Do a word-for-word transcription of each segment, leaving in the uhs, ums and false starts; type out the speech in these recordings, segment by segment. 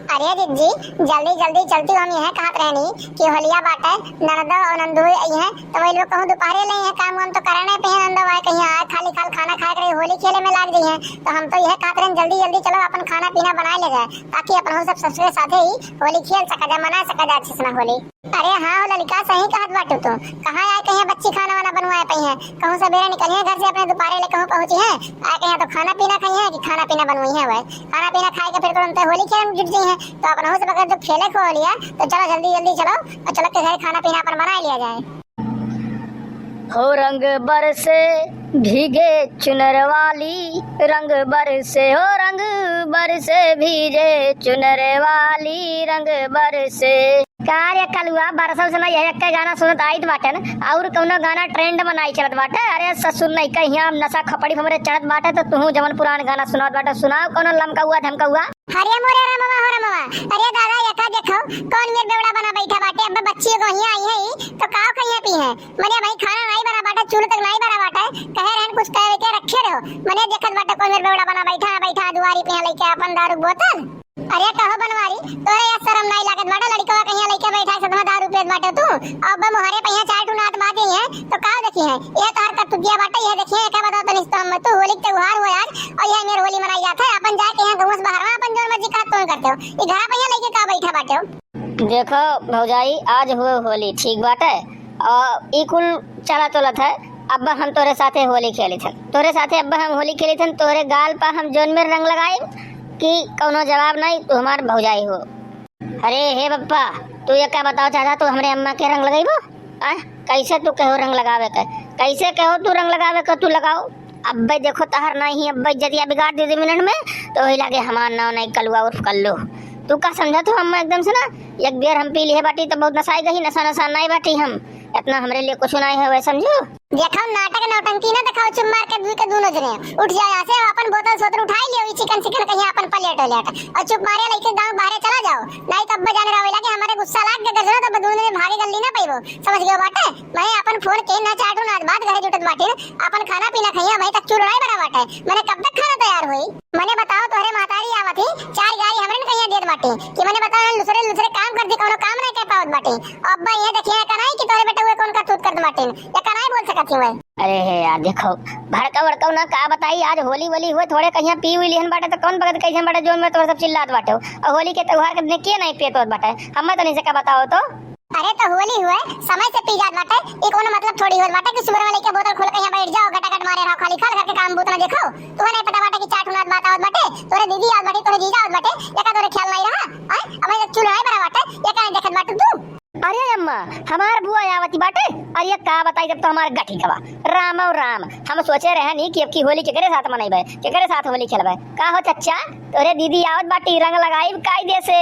अरे जिज्जी, जल्दी जल्दी चलती, हम यह कहत रहनी कि होलिया बाटे, ननदो और नंदुई आई हैं, तो वही लोग कहूँ दोपहरे ले हैं, काम वाम तो करे नहीं पे हैं, नंदो आए कहीं आए, खाली खाल खाना खाए के रही, होली खेले में लाग जाई हैं। तो हम तो यह कहत रहनी, जल्दी जल्दी चलो, अपन खाना पीना बनाए ले जाए, ताकि अपन सब सबके साथे ही होली खेल सका जाए, मना सका जाए अच्छे से ना होली। अरे हाँ हो ललिका, सही कहत बाटू तू। कहाँ आए कहीं बच्ची खाना वाना बनवाए पई हैं, कहूँ सबेरे निकली हैं घर से अपने, दोपहरे ले कहूँ पहुँची हैं, आए कहीं तो खाना पीना खाई हैं कि खाना पीना बनवाई हैं। वह खाना पीना खाए के फिर तुरंत होली खेले में जुट जाई हैं। तो अपन हो सब अगर जो खेले को लिया तो चलो जल्दी जल्दी चलो और चलो के घर खाना पीना अपन बना लिया जाए। हो रंग बरसे भीगे चुनर वाली, रंग बरसे, हो रंग बरसे भीगे चुनर वाली, रंग बरसे। का रे कलुआ, बरसल से ना यह एक गाना सुनत आइत बाटे न, और कौनो गाना trend में नाई चलत बाटे? अरे ससुर नहीं कहीं हम नशा खपड़ी हमरे चढ़त बाटे, तो तू जवन पुरान गाना सुनावत बाटे, सुनाओ कौनो लमकौआ धमकौआ। हरे मोरे रमवा हो रमवा, अरे दादा, यका देखो, कौन मेर बेवड़ा बना बैठा बाटे। अब बच्ची एगो हियाँ आई है, तो काव खइया पी है? मने भाई, खाना नाई बना बाटे, चूल्हा तक नाई बना बाटे, कहे रहन कुछ कहे के रखे रहो। मने देखत बाटे, कौन मेर बेवड़ा बना बैठा, बैठा दुआरी पे यहाँ लेके अपन दारू बोतल। अरे कहो बनवारी, तोरे या शरम नाई लागत बाटे, लड़कवा कहिया लेके बैठा है, सतवा दारू पियत बाटे तू, अब मोहरे पे यहाँ चार ठो नात बाजे हैं, तो काव देखी है? ये तो हरकत तू दिया बाटे, ये देखिए, क्या बताओ तनिस तो हम, तू होली के त्योहार हो आज, और ये मेर होली मनाई जात है, अपन जाके यहाँ गौस बहरवा अपन जोन मर्जी कहत तोन करते हो, ये घरा पे यहाँ लेके का बैठा बाटे हो? देखो भौजाई, आज हुए होली, ठीक बाटे, और ई कुल चला चलत है। अब्बा हम तोरे साथे होली खेलित हन, तोरे साथे अब्बा हम होली खेलित हन, तोरे गाल पा हम जोन में रंग लगाई कि कौनो जवाब नहीं, तू हमार भौजाई हो। अरे हे बप्पा, तू ये का बताओ चाहता, तू हमरे अम्मा के रंग लगाइबो? आ, कैसे तू कहो रंग लगावे के, कैसे कहो तू रंग लगावे के, तू लगाओ। अब्बे देखो तहर नहीं, अब्बे इज्जतिया बिगाड़ दे दे मिनट में, तो वही लागे हमार नाव नहीं कलुआ उर्फ कल्लू। तू का समझा तू हम एकदम से ना, एक बेर हम पी लिए बाटी तो बहुत नसाई गई, नशा नशा नहीं बाटी हम, इतना हमरे लिए कुछ नहीं है वह समझो। देखो नाटक नौटंकी ना दिखाओ, चुप मार के दुई के दोनों जने उठ जाओ यहाँ से, अपन बोतल सोतल उठाई लियो, ई चिकन चिकन कहीं अपन प्लेट व्लेट, और चुप मारे लेके गाँव बाहरे चला जाओ, नहीं तो अब्बे जाने रहो लगे हमारे गुस्सा लाग गया, गजरो तो दोनों जने भागे गल्ली ना पैबो, समझ गयो बाटे? मैं अपन फोन के ना चाटू ना बात घरे जुटत बाटी ना, अपन खाना पीना खाइया, वहीं तक चूल्हा नहीं बना बाटे। मने कब तक खाना तैयार होई? मने बताओ, तोहरे महतारी आवत ही, चार गारी हमरे न कहिया देत बाटे कि मने बताओ, हम दूसरे दूसरे काम कर दी, कौनो काम नहीं कर पावत बाटे। अब अब्बा ये देखिए, कनाई कि तोहरे बेटा हुए कौन करतूत करत बाटे, या कनाई बोल सकत ही हुए। अरे हे यार, देखो, भड़का भड़काओ ना, का बताई, आज होली वोली हुए, थोड़े कहिया पी हुई लिहन बाटे, तो कौन बगत कैसे बाटे, जोन में तोहरे सब चिल्लात बाटे हो। और होली के त्योहार के दिन के नहीं पेट होत बाटे, हमें तो नहीं से का बताओ तो। अरे तो होली हुए, समय से पी जात बाटे, ई कोनो मतलब थोड़ी होत बाटे कि सुबह में लेके बोतल खोल के यहाँ बैठ जाओ, गटागट मारे रहो, खाली खाल घर के काम बूत ना देखो। तोहे नहीं पता बाटे कि चार ठो नात बात आवत बाटे, तोरे दीदी आवत बाटे, तोरे जीजा आवत बाटे, एका तोरे ख्याल नहीं रहा। आय, अब ये चूल्हा है बड़ा बाटे, एका नहीं देखत बाटे तू। अरे अम्मा, हमार बुआ आवती बाटे। अरे का बताई, जब तो हमार गठी गवा, राम और राम। हम सोचे रहे नहीं कि अब की होली केकरे साथ मनइबे, केकरे साथ होली खेलबे। का हो चच्चा, तोरे दीदी आवत बाटी, रंग लगाई कायदे से।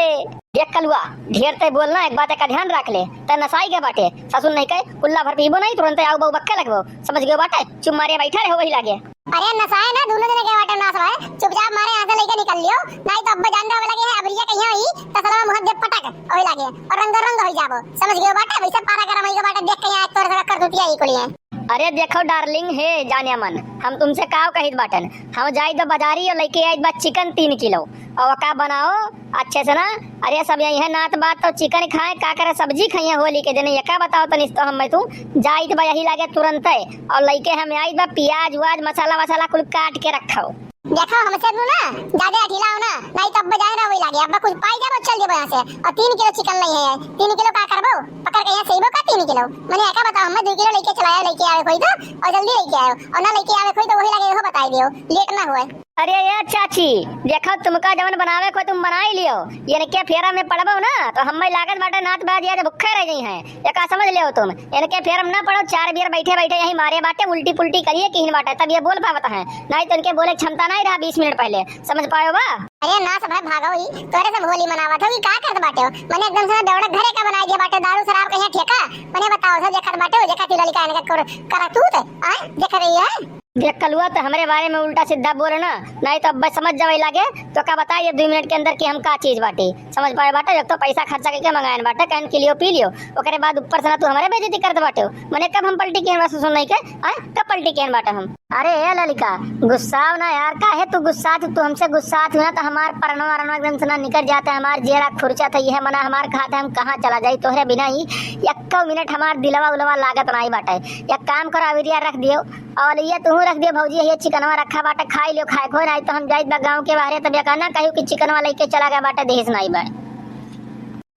देख कलुआ, ढेर तय बोलना, एक बात का ध्यान रख ले, तय नसाई के बाटे, ससुर नहीं कहे, कुल्ला भर पीबो नहीं, तुरंत आऊ बाऊ बक्के लगबो, समझ गयो बाटे, चुप मारे बैठा रहो वही लागे। अरे नसाए ना, दोनों जने के बाटे नास भाई, चुपचाप मारे यहाँ से लेके निकल लियो, नहीं तो अब्बे जान रहे लगे हैं, अब ये कहीं ही, तसला में मुहर दे पटक, वही लागे, और रंग रंग हो जाबो, समझ गयो बाटे, वैसे पारा गरम हो गयो बाटे, देख कहीं आज तोरे से कर दूतिया ही कुलिए। अरे देखो डार्लिंग, हे जाने मन, हम तुमसे काव कहित बाटन, हम जाई तो बाजारी और लेके आई बा चिकन तीन किलो, और का बनाओ अच्छे से ना। अरे सब यही है नात बात तो चिकन खाए, का करे सब्जी खाइए होली के दिन, ये का बताओ तनिस तो हम, मैं तू जाइत बा यही लागे तुरंत है, और लेके हम आइत बा प्याज व्याज मसाला वसाला कुल काट के रखो। देखो हमसे तू ना ज्यादा अठिलाओ ना, नहीं तो अब्बे जाए रहो वही लागे, अब्बे कुछ पाई जाबो चल जाबो यहाँ से, और तीन किलो चिकन नहीं है, तीन किलो का करबो, पकड़ के यहाँ सेबो का तीन किलो, मने एका बताओ, हमें दो किलो लेके चलाया, लेके आवे कोई तो, और जल्दी लेके आयो, और ना लेके आवे कोई तो वही लगे हो बताई दियो, लेट ना हुए। अरे ये चाची, देखो तुमका जवन बनावे को तुम बनाई लियो, इनके फेरा में पड़बो ना तो हमें लागत बाटे नात बाज आज भुक्खे रह गई हैं, एका समझ लियो तुम, इनके फेरा में ना पड़ो, चार बियर बैठे बैठे यही मारे बाटे, उल्टी पुल्टी करिए किहिन बाटे, तब ये बोल पावत हैं, नहीं तो इनके बोले क्षमता नहीं रहा बीस मिनट पहले, समझ पायो बा? अरे नास भाई भागो ही, तोरे सब होली मनावत हो, ई का करत बाटे हो? मने एकदम से ना बेवड़ा घरे का बनाई दिया बाटे, दारू शराब कहीं ठेका। मने बताओ, सब देखत बाटे हो, देखत ही लड़का इनका कर, करतूत, आय, देख रही है। देख कलुआ, तो हमरे बारे में उल्टा सीधा बोलो ना, नहीं तो अब समझ जावे लागे। तो का बताई ये दुइ मिनट के अंदर कि हम का चीज बाटी, समझ पाए बाटे? एक तो पैसा खर्चा करके मंगाएन बाटे, कहन कि लियो पी लियो, ओकरे बाद ऊपर से ना तू हमरे बेइज्जती करत बाटे हो। मने कब हम पलटी किहन बा ससुर नहीं के? आय, कब पलटी किहन बाटे हम? अरे ए ललिका, गुस्साओ ना यार, काहे तू गुस्सात हू? तू हमसे गुस्सात हू ना तो हमार परनवा रनवा एकदम से ना निकल जाता है, हमार जियरा खुरचत है, यह मना हमार खात है, हम कहाँ चला जाई तोहरे बिना ही। यक्को मिनट हमार दिलवा उलवा लागत नाई बाटे। एक काम करो, अविरिया रख दियो, और ये तू रख दियो भौजी, ये चिकनवा रखा बाटे, खाई लियो, खाए को नाई तो हम जाइत बा गाँव के बाहरे, तब ये कहना कहियो कि चिकनवा लेके चला गया बाटे, देहिस नाई बा।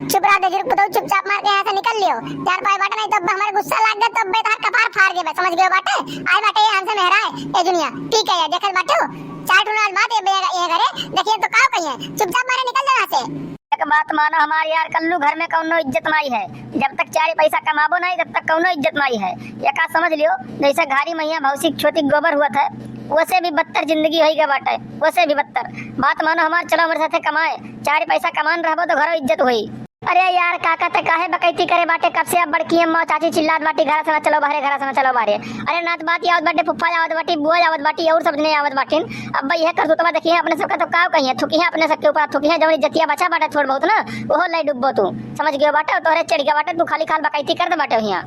चुप रहा दहिजरू के पुतऊ, चुपचाप मार के यहाँ से निकल लियो। जान पाए बाटे नहीं तो अब हमारे गुस्सा लाग गए तो अब तोहार कपार फाड़ देबे, समझ गयो बाटे? आए बाटे ये हमसे मेहराए, ए दुनिया, ठीक है, ये देखत बाटे हो, चार ठो नाल बात ये बे-, ये घरे, देखिए तो काव कहिए, चुपचाप मारे निकल जाओ यहाँ से। एक बात मानो हमार यार कल्लू, घर में कौनो इज्जत नाई है, जब तक चार पैसा कमाबो नाई तब तक कौनो इज्जत नाई है। ये का समझ लियो, जैसे घारी मैया भौसी छोटी गोबर हुआ था, वैसे भी बदतर जिंदगी होई गए बाटे, वैसे भी बदतर। बात मानो हमार, चलो हमारे साथे कमाए, चार पैसा कमान रहबो तो घरो इज्जत होई। अरे यार काका, ते काहे बकैती करे बाटे? कब से अब बड़की अम्मा चाची चिल्लात बाटी, "घरा से ना चलो बाहरे, घरा से ना चलो बाहरे।" अरे नात बात आवत बाटे, फुफ्फा आवत बाटी, बुआ आवत बाटी, और सब जने आवत बाटिन। अब भाई यह करतूतवा देखिए अपने सबका तो काव कहिए, थुकी है अपने सबके ऊपर, थुकी है जौन इज्जतिया बचा बाटे थोड़ बहुत ना, ओहो लाई डुब्बो तू, समझ गयो बाटे? तोहरे चढ़ गया बाटे, तू खाली खाल बकैती कर दे बाटे हियाँ।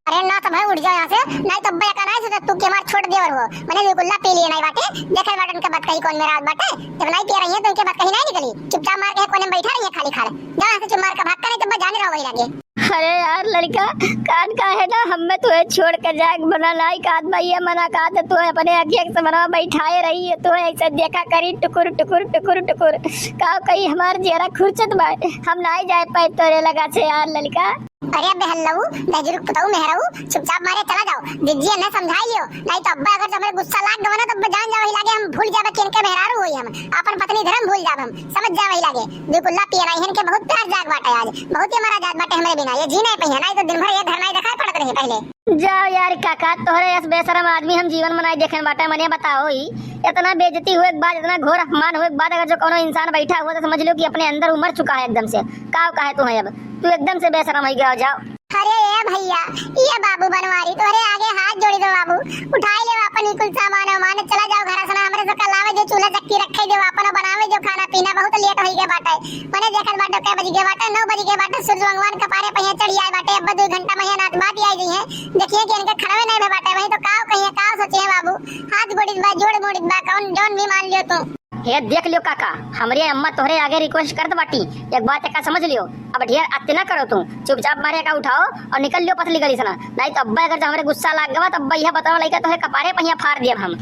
अरे नात भाई उठ जाओ यहाँ से, नहीं तो अब्बा का नहीं सोचा तू कि हमार छोट देवर हो, मैंने बिल्कुल पी लिए नहीं बाटे, देखे बाटे उनके बात कही कौन मेरा बाटे, जब नहीं पी रही है तो उनके बात कही नहीं निकली, चुपचाप मार के कोने में बैठा रही है खाली खाल, जाओ यहाँ से चुप मार के भाग कर, नहीं तो अब्बा जाने रहो वही लगे। अरे यार लड़का, कान का है ना, हमें तो छोड़ के जाए मना नहीं कहत बा, ये मना कहत है, तू अपने अखिया के समनवा बैठाए रही है, तू ऐसे देखा करी टुकुर टुकुर टुकुर टुकुर, का कही हमार जियरा खुरचत बा, हम नहीं जाए पाए तोरे लगा से यार लड़का। अरे बेहल्लऊ, दहिजरू के पुतऊ मेहरऊ, चुपचाप मारे चला जाओ। जिज्जी ने समझाई लियो, नहीं तो अब्बा अगर हमरे गुस्सा लाग गवा ना तो अब्बा जान जावे लागे हम भूल जावे कि इनके मेहरारू होई हम, अपन पत्नी धर्म भूल जावे हम, समझ जावे लागे। दुई कुल्ला पिए रही इनके बहुत प्यार जाग बाटे आज, बहुत ही मरा जात बाटे हमरे बिना, ये जी नहीं पहिया, नहीं तो दिन भर ये धरना ही दिखाई पड़त रही पहले। जाओ यार काका, तोहरे अस बेशरम आदमी हम जीवन में नहीं देखे बाटे। मने बताओ ही, इतना बेइज्जती हुए के बाद, इतना घोर अपमान हुए के बाद अगर जो कोनो इंसान बैठा हुआ तो समझ लो कि अपने अंदर उमर चुका है एकदम से। काव काहे तू है अब, तू एकदम से बेशरम हो गया हो। जाओ। अरे ए भैया, ये बाबू बनवारी तोहरे आगे हाथ जोड़ी दो बाबू, उठाई ले अपन ई कुल सामान वामान, चला जाओ घर से ना, हमरे से कल आवे जो चूल्हा चक्की रखे जो अपन बनावे जो खाना पीना, बहुत लेट होई गए बाटे। मने देखत बाटे कै बज गए बाटे, नौ बज गए बाटे, सूरज भगवान कपारे पहिया चढ़ी आए बाटे, अब दो घंटा में नात बात आई गई है, देखिए कि इनके खड़वे नहीं भे बाटे, वही तो काव कहिए काव सोचिए बाबू, हाथ गोड़ित बा, जोड़ मोड़ित बा, कौन जौन भी मान लियो तू। हे देख लियो काका, हमरे अम्मा तोहरे आगे रिक्वेस्ट करत बाटी, एक बात एका समझ लियो, अब ढेर अति ना करो तू, चुपचाप मारे का उठाओ और निकल लियो पतली गली से ना, नहीं तो अब्बा अगर जो हमरे गुस्सा लाग गवा तो अब्बा यह बताओ लइका तोहरे कपारे पहिया फाड़ दियब हम।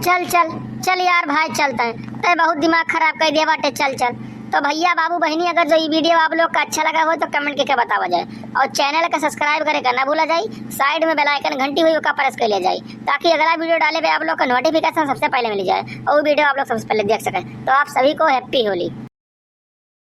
चल चल चल यार भाई, चलते हैं, तय बहुत दिमाग खराब कर दिया बाटे, चल चल। तो भैया बाबू बहनी, अगर जो ये वीडियो आप लोग का अच्छा लगा हो तो कमेंट करके बतावा जाए, और चैनल का सब्सक्राइब करे का ना भूला जाए, साइड में बेल आइकन घंटी हुई ओका प्रेस कर लिया जाए, ताकि अगला वीडियो डाले पे आप लोग का नोटिफिकेशन सबसे पहले मिल जाए और वो वीडियो आप लोग सबसे पहले देख सकें। तो आप सभी को हैप्पी होली।